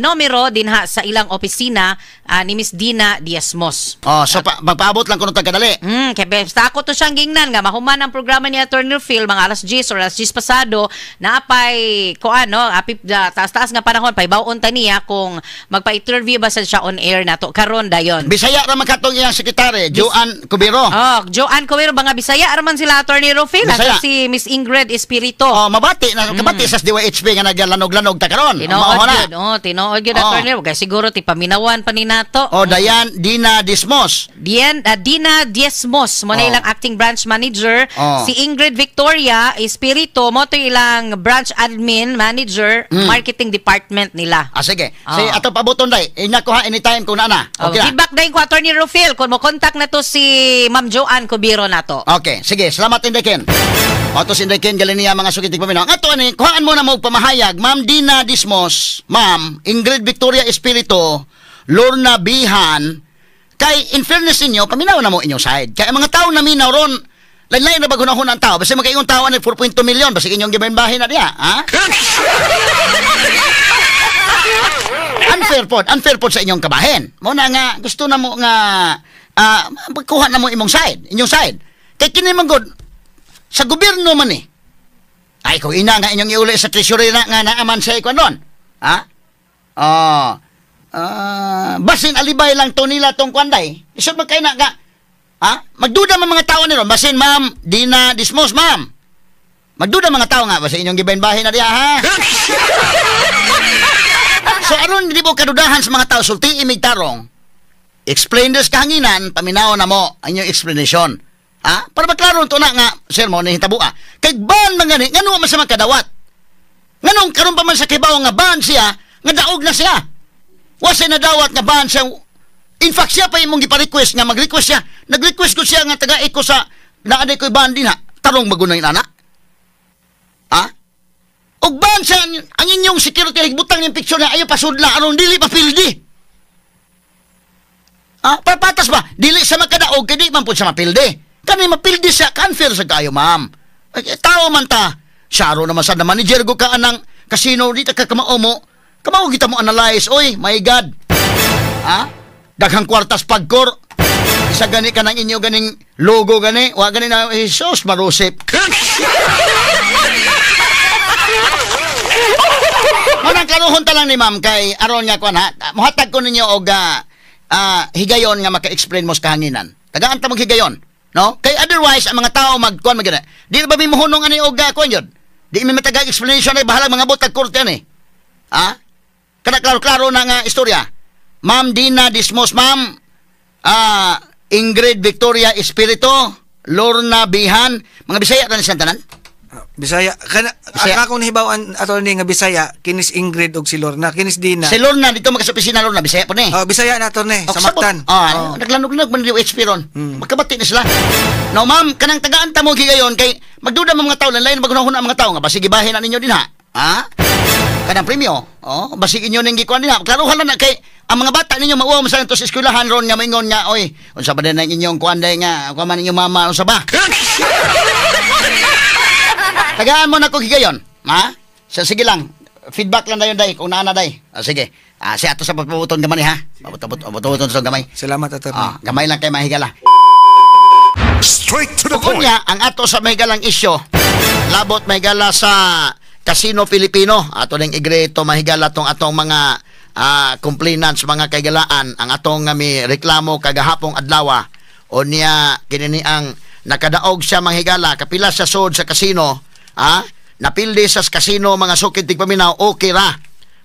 numero dinha sa ilang opisina ni Miss Dina Diasmos. Oh, so magpaabot lang kuno tag kadali. Kay basta ako to siyang gingnan nga mahuman ang programa ni Attorney Phil mga alas 10 or alas 10 pasado naapay ko ano api taas-taas nga panahon pahibaw-on ta niya kung magpa-interview ba sa siya on air nato karon dayon. Bisaya ra man katong iyang sekretary, Joanne Cubero. Oh, Joanne Cubero ba nga Bisaya ra man sila, Attorney Rufil, Bisaya. hanggang si Miss Ingrid Espiritu. Oh, mabati na kabati sa DYHP nga naglanog-lanog ta karon. Tinuod Mao na. gyud, oh, tinuod gyud, Oh. Attorney. Kay siguro ti paminawan pa ni nato. Oh, Dayan Dina Dismos. Dina Diesmos, mo na Oh. ilang acting branch manager. Oh. Si Ingrid Victoria Espiritu, mo to ilang branch admin manager, marketing department nila. Ah, sige. Oh. Si ato pabuton day. Inakuha anytime kung naa. Oh, Okay na. feedback din ko, Attorney Rufil, kung mo contact na to si Ma'am Joanne Cubero nato. Okay, sige. Salamat Inday Ken. Oto si Inday Ken galing niya mga sukitig paminaw. Ato ani, kuhaan mo na mo og pamahayag, Ma'am Dina Dismos, Ma'am Ingrid Victoria Espiritu, Lorna Bihan, kay in fairness ninyo, paminaw na mo inyong side. Kay ang mga tao na minaw ron, lain-lain na bagunahon ang tao. Basta makaingon tao ani 4.2 million, basta inyong gibahin na diya, ha? Unfair pod sa inyong kabahin. Mo na nga gusto na mo nga pagkuha na mo imong side, inyong side. Kay kini man gud sa gobyerno man eh. Ay kung ina nga inyong iuli sa treasury na nga naaman sa ikuan doon. Ha? Oh. Basin alibay lang to nila tong kwanday. Isod man kay na nga. Ha? Magduda man mga tao ni ron. Basin Ma'am Dina Dismos, ma'am. Magduda mga tao nga basin inyong gibahin-bahin na diha, ha? So aron di mo kadudahan sa mga tao sulti imig tarong. Explain this kahanginan, paminaw na mo ang inyong explanation. Ha? Para maklaro to na nga sir mo ni hitabo ah. Kay ban man gani ngano man sa makadawat. Nganong karon pa man sa kibaw nga ban siya, nga daog na siya. Wa siya nadawat nga ban siya. In fact siya pa imong gipa-request nga mag-request siya. Nag-request ko siya nga taga ko sa naanay ko'y ban din ha. Tarong magunay anak. Ha? Og ban siya ang inyong security higbutang ning picture na ayo pasudla aron dili pa pildi. Ah, papatas ba? Dili sa makadaog kay di man pud siya mapildi. Kani mapildi siya, unfair sa kayo, ma'am. Ay, tao man ta. Saro naman sa na manager go ka anang casino di ta ka kamao mo. Kamao kita mo analyze, oy, my God. Ha? Daghang kwartas pagkor. Isa gani ka ng inyo ganing logo gani, wa gani na Jesus marusip. Manang karuhon ta lang ni ma'am kay aron nga kuan ha. Mohatag ko ninyo og higayon nga maka-explain mo sa kahanginan. Tagaan ta mong higayon, no? Kay otherwise ang mga tao magkuan magana. Di ba mimuhunong ani og kuan yun? Di mi matagag explanation ay bahala mga botag korte ani. Ha? Kana klaro-klaro na nga istorya. Ma'am Dina Dismos, ma'am. Ingrid Victoria Espiritu, Lorna Bihan, mga Bisaya ra ni silang tanan? Ah, Bisaya kana. Bisaya. Ang akong nahibaw-an, attorney, nga Bisaya kinis Ingrid og si Lorna, kinis Dina. Si Lorna dito magka sa opisina, Lorna Bisaya po ni. Oh, Bisaya na, attorney, O, sa Mactan. Ah, Oh. naglanog-lanog man yung HP ron. Magkabati na sila. No, ma'am, kanang tagaan ta mo gigayon kay magduda mo mga tao, lain magunahuna ang mga tao nga basig gibahin na ninyo din ha. Ha? Kanang premyo. Oh, basig inyo ning gikuan din ha. Klaruhan lang na kay ang mga bata ninyo mauwaw man sa to sa eskwelahan ron nga maingon nga, "Oy, unsa ba din ang inyong kuan day nga kuan man inyong mama, unsa ba?" Tagaan mo na ko gigayon. Ha? So, sige lang. Feedback lang dayon day kung naa na day. Ah, sige. Ah, si ato sa pabuton gamay ha. Pabuton sa gamay. Salamat, attorney. Ah, gamay lang kay mahigala. Straight to the Ug point. unya, ang ato sa mahigalang isyo, labot mahigala sa Casino Filipino. Ato ning igreto mahigala tong atong mga complainants, mga kaigalaan, ang atong nga mi reklamo kagahapong adlaw. O niya kini ang nakadaog siya manghigala, kapila sa sod sa kasino, napildi sa kasino mga sukid tigpaminaw, okay ra.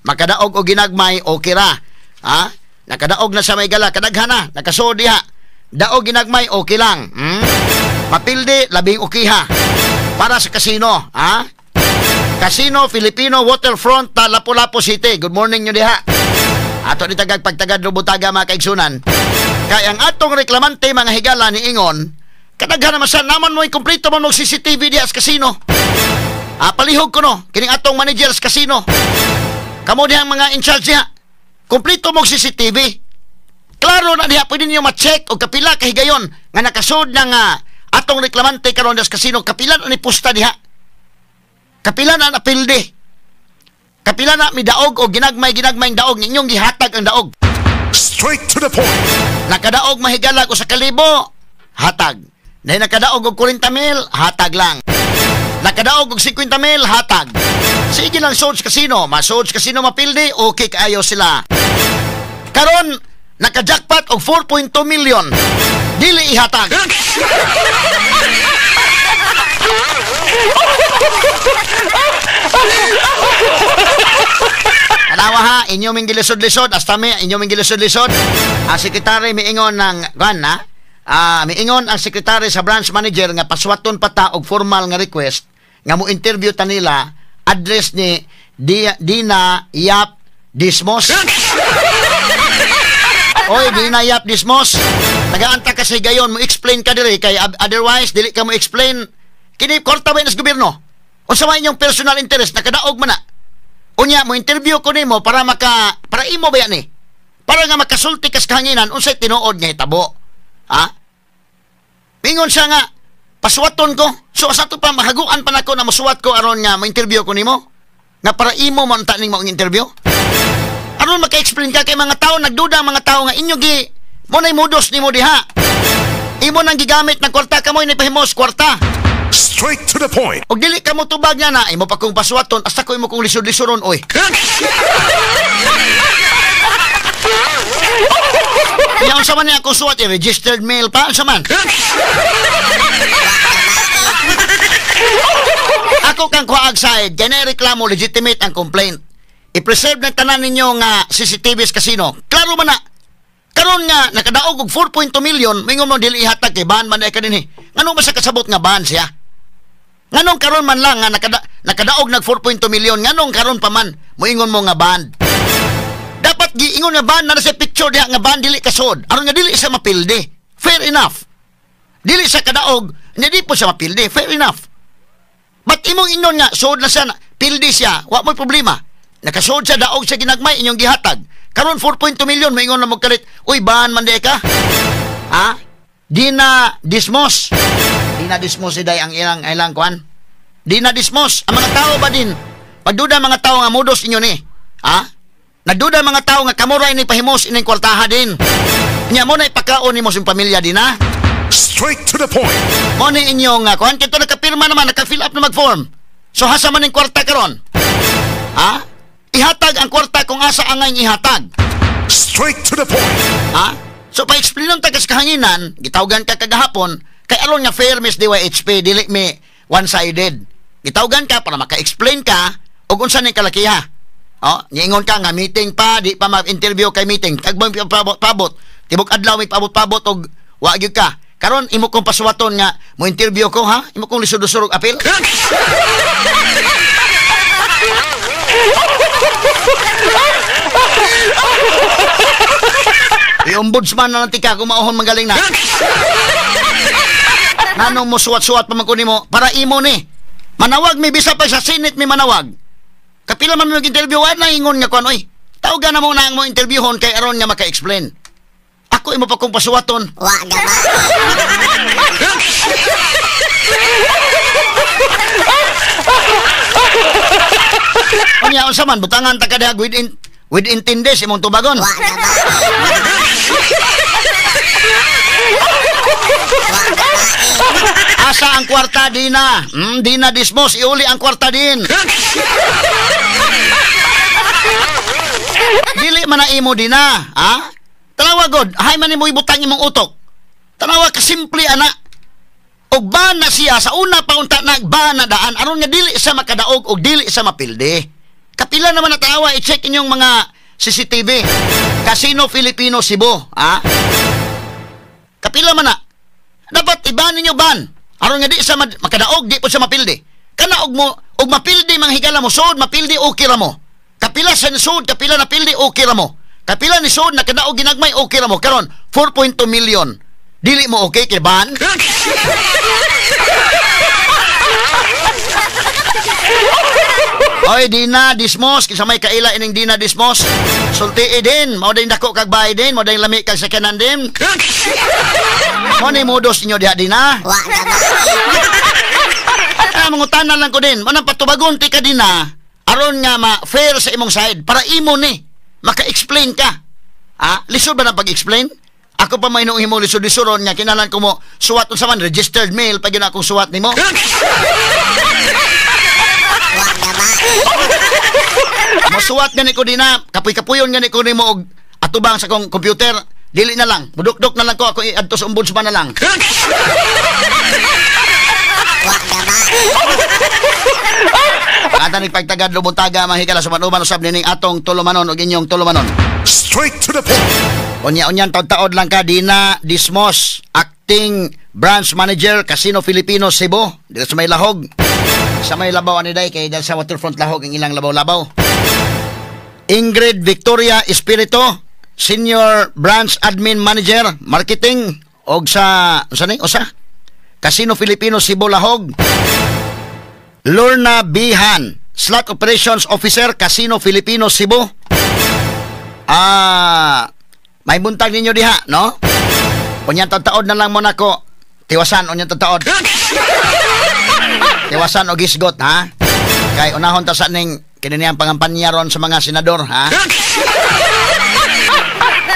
Makadaog og ginagmay, okay ra. Nakadaog na sa mahigala, kadaghan na, nakasod diha. Daog ginagmay, okay lang. Mapildi, labing okay ha. Para sa kasino, ha? Casino Filipino Waterfront, Lapu-Lapu City. Good morning nyo diha. Ato ni tagag pagtagad rubutaga mga kaigsunan. Kay ang atong reklamante mga higala ni Ingon, kadaghan naman sa naman mo ikumpleto man og CCTV diha sa kasino. Palihog ko no, kining atong manager sa kasino. Kamo diha ang mga in charge diha. Kumpleto mo og CCTV. Klaro na diha pwede niyo ma-check og kapila ka higayon nga nakasud na nga atong reklamante karon sa kasino, kapila na ni pusta diha. Kapila na napildi. Kapila na midaog o ginagmay-ginagmay daog ninyong gihatag ang daog. Straight to the point. Nakadaog mahigalag o sa kalibo, hatag. Dahil nakadaog og 40 mil, hatag lang. Nakadaog og 50 mil, hatag. Sige lang sod sa casino, masod sa casino mapildi, okay kaayo sila. Karon naka-jackpot og 4.2 million. Dili ihatag. Anawa ha, inyo ming gilisod-lisod, hasta mi, inyo ming gilisod-lisod. Ang sekretary miingon ng, kuan na, miingon ang sekretary sa branch manager nga paswaton pa ta og formal nga request nga mo interview ta nila, address ni Dina Yap Dismos. Oy, Dina Yap Dismos, tagaanta ka sa higayon, mo explain ka diri kay otherwise dili ka mo explain. Kini korta ba sa gobyerno? Unsa man inyong personal interest nakadaog man na? Unya mo interview ko nimo para maka para imo ba yan eh? Para nga makasulti kas kahanginan unsay tinuod nga hitabo. Ha? Mingon siya nga pasuwaton ko. So asa to pa mahaguan pa nako na mosuwat ko aron nga mo-interview ko nimo? Nga para imo man ta ning maong interview? Aron maka-explain ka kay mga tao, nagduda ang mga tao nga inyo gi mo nay modus nimo diha. Imo nang gigamit ng kwarta kamo ini pahimos kwarta. Straight to the point. Og dili ka mo tubag nga na imo pa kong pasuwaton hasta ko imo kong lisod-lisoron oy. Iyaw sa man niya ako suwat, registered mail pa, unsa man? Ako kang kuhaag side, kaya na reklamo, legitimate ang complaint. I-preserve ng tanan ninyo nga CCTV sa casino. Klaro man na. Karon nga, nakadaog og 4.2 million, mingon mo dili ihatag kay ban man ay kaninhi. Ngano ba sa kasabot nga ban siya? Nganong karon man lang nga nakadaog nag 4.2 million, nganong karon pa man moingon mo nga ban? Dapat giingon nga ban na sa picture diha nga ban dili kasod. Aron nga dili siya mapildi. Fair enough. Dili siya kadaog, hindi po siya mapildi. Fair enough. But imong ingon nga sod na siya, pildi siya, wa mo'y problema. Nakasod siya, daog siya ginagmay, inyong gihatag. Karon 4.2 million, maingon na magkalit. Uy, ban man di ka. Ha? Dina Dismos. Dina Dismos iday ang ilang kuan. Dina Dismos. Ang mga tao ba din? Pagduda mga tao nga modus inyo ni. Ha? Nagduda mga tao nga kamuray ni pahimos ining kwartaha din. Nya mo na ipakaon nimo sa pamilya din ha? Straight to the point. Mo ni inyong kuan kito nakapirma naman, naka-fill up na mag-form. So hasa man ning kwarta karon? Ha? Ihatag ang kwarta kung asa angay ihatag. Straight to the point. Ha? So pa-explainon ta kas kahanginan, gitawgan ka kagahapon, kay aron nga fair Miss DYHP, dili mi one-sided. Gitawgan ka para maka-explain ka og unsa ning kalakiha. Oh, niingon ka nga meeting pa, di pa ma-interview kay meeting. Kagbang pabot. Tibok adlaw may pabot-pabot og wa gyud ka. Karon imo kong pasuwaton nga mo interview ko ha? Imo kong lisod-usod og apil. I-ombudsman na lang tika kung maohon magaling na. Nanong mo suwat-suwat pa man ko nimo para imo ni. Manawag mi bisa pa sa Senate mi manawag. Kapila man mi mag-interview ay naingon nga kuan oy. Tawgan na mo na ang mo interviewhon kay aron nga maka-explain. Ako imo pa kong pasuwaton. Wa gaba. Unya unsa man butangan ta ka diha within 10 days imong tubagon. Wa gaba. Asa ang kwarta Dina? Dina Dismos, iuli ang kwarta din. Dili man na imo Dina, ha? Tanawa god, hay man nimo ibutang imong utok. Tanawa ka simple ana. Og ban na siya sa una pa unta nagban na daan aron nga dili sa makadaog og dili sa mapildi. Kapila naman na tanawa, i-check inyong mga CCTV. Casino Filipino Cebu, ha? Kapila man na. Dapat iban ninyo ban. Aron nga di sa makadaog, di po sa mapildi. Kana og mo og mapildi mga higala mo sud, mapildi okay ra mo. Kapila sa sud, kapila napildi okay ra mo. Kapila ni sud nakadaog ginagmay okay ra mo. Karon 4.2 million. Dili mo okay kay ban? Oy, Dina Dismos, kinsa may kaila ining Dina Dismos? Sultii din, mao din dako kag bahay din, mao din lami kag sakyanan din. Mo ni modus ninyo diha Dina. Wa gaba. Ah, mangutana lang ko din. Mo nang patubagon ti ka Dina, aron nga ma-fair sa imong side para imo ni maka-explain ka. Ah, lisod ba na pag-explain? Ako pa may noong himo lisod-lisuron nga kinalan ko mo suwat unsa man registered mail pag yun akong suwat nimo. Wa gaba. Masuwat gani ko Dina, kapoy-kapuyon gani ko nimo og atubang sa kong computer. Dili na lang, mudukdok na lang ko ako iadto sa ombudsman na lang. Wa gaba. Ata nagpagtagad lubuntaga mahigala sa manuman usab nining atong tulumanon og inyong tulumanon. Straight to the point. Unya-unyan taod-taod lang ka Dina Dismos, acting branch manager Casino Filipino Cebu, dito sa may Lahog. Sa may labaw ani day kay dahil sa Waterfront Lahog ang ilang labaw-labaw. Ingrid Victoria Espiritu, senior branch admin manager marketing og sa unsa ni usa Casino Filipino Cebu Lahog. Lorna Bihan, slot operations officer Casino Filipino Cebu. Ah, may buntag ninyo diha, no? Unya taod na lang mo nako. Tiwasan unya taod. Tiwasan og hisgot, ha? Kay unahon ta sa ning kini niyang pangampanya ron sa mga senador, ha?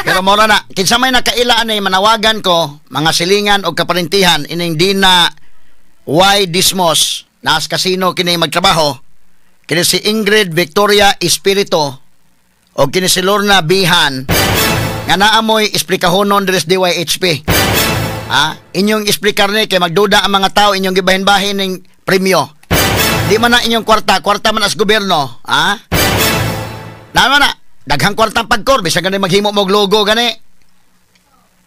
Pero mora na, kinsa may nakaila ani manawagan ko mga silingan og kaparintihan ining Dina Y Dismos naas kasino kini magtrabaho, kini si Ingrid Victoria Espiritu o kini si Lorna Bihan nga naamoy esplikahonon diri sa DYHP. Ha? Inyong esplikar ni kay magduda ang mga tao inyong gibahin-bahin ning premyo. Di man na inyong kwarta, kwarta man as gobyerno, ha? Naman na, daghang kwartang pagkor bisan gani maghimo mo og logo gani.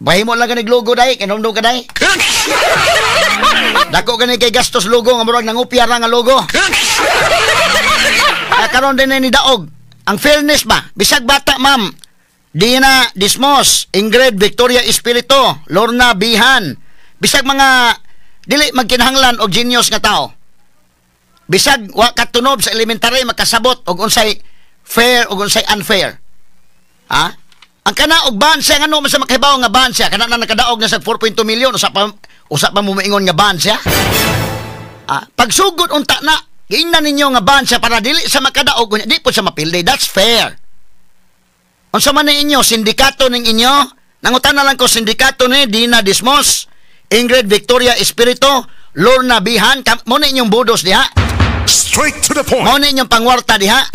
Bahimo lang gani logo dai, kinumdum ka dai. Dako gani kay gastos logo nga murag nangupya ra nga logo. Karon din ni daog. Ang fairness ba? Bisag bata, ma'am. Dina Dismos, Ingrid Victoria Espiritu, Lorna Bihan. Bisag mga dili magkinahanglan og genius nga tao. Bisag wa katunob sa elementary makasabot og unsay fair og unsay unfair. Ha? Ang kana og ban siya ngano man sa makahibaw nga ban siya kana na nakadaog na sa 4.2 million usa pa mo maingon nga ban siya. Ah, pagsugod unta na giingnan ninyo nga ban siya para dili sa makadaog unya di po siya mapildi. That's fair. Unsa man ni inyo sindikato ning inyo? Nangutan na lang ko sindikato ni Dina Dismos, Ingrid Victoria Espiritu, Lorna Bihan, mo na inyong budos diha. Straight to the point. Mo na inyong pangwarta diha.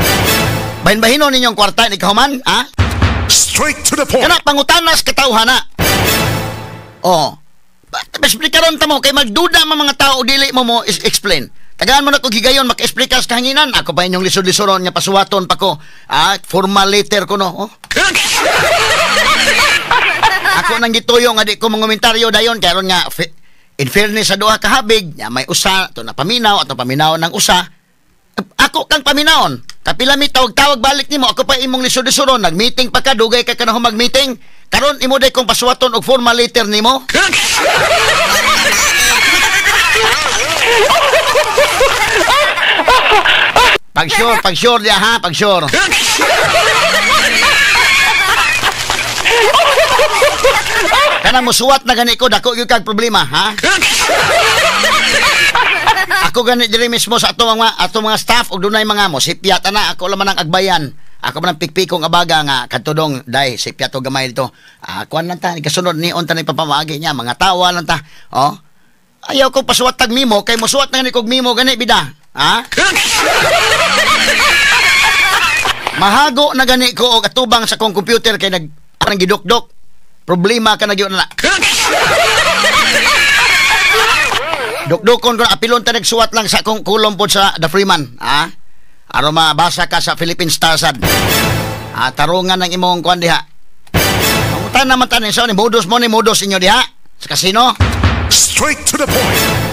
Bahin-bahinon ninyong kwarta ni kahuman, ha? Straight to the point. Kana pangutanas katawhan na. Oh. Explikaron ta mo kay magduda man mga tao dili mo mo explain. Tagaan mo na ko gigayon maka-explica sa kahanginan. Ako pa inyong lisod-lisoron nga pasuwaton pa ko. Ah, formal letter ko no. Oh. Ako nang gituyo nga di ko mangomentaryo dayon kay aron nga in fairness sa duha ka habig, nya may usa to na paminaw ato paminaw ng usa. Ako kang paminawon. Kapila mi tawag-tawag balik nimo, ako pa imong lisod-lisoron, nag-meeting pa ka, dugay ka kanahong mag-meeting. Karon imo day kong pasuwaton og formal letter nimo. Pag sure, pag sure diya ha, pag sure. Kanang musuwat na gani ko, dako gyud kag problema, ha? Ako gani diri mismo sa ato mga staff og dunay mga mo sipyat ana, ako laman ang agbayan. Ako man ang pikpikong abaga nga kadtudong dai sipyat og gamay dito. Ah, kuan lang ta, kasunod ni unta ni papamaagi niya, mga tawa lang ta. Oh. Ayaw ko pasuwat tag mimo kay mosuwat na gani kog mimo gani bida. Ha? Mahago na gani ko og atubang sa kong computer kay nag parang gidukdok. Problema ka na gyud na. Dukdukon ko na apilon ta nagsuwat lang sa akong kulom pod sa The Freeman, ha? Aron mabasa ka sa Philippine Star sad. Ah, tarungan ang imong kuan diha. Pangutan naman tanin sa ni modus mo ni modus inyo diha sa kasino. Straight to the point.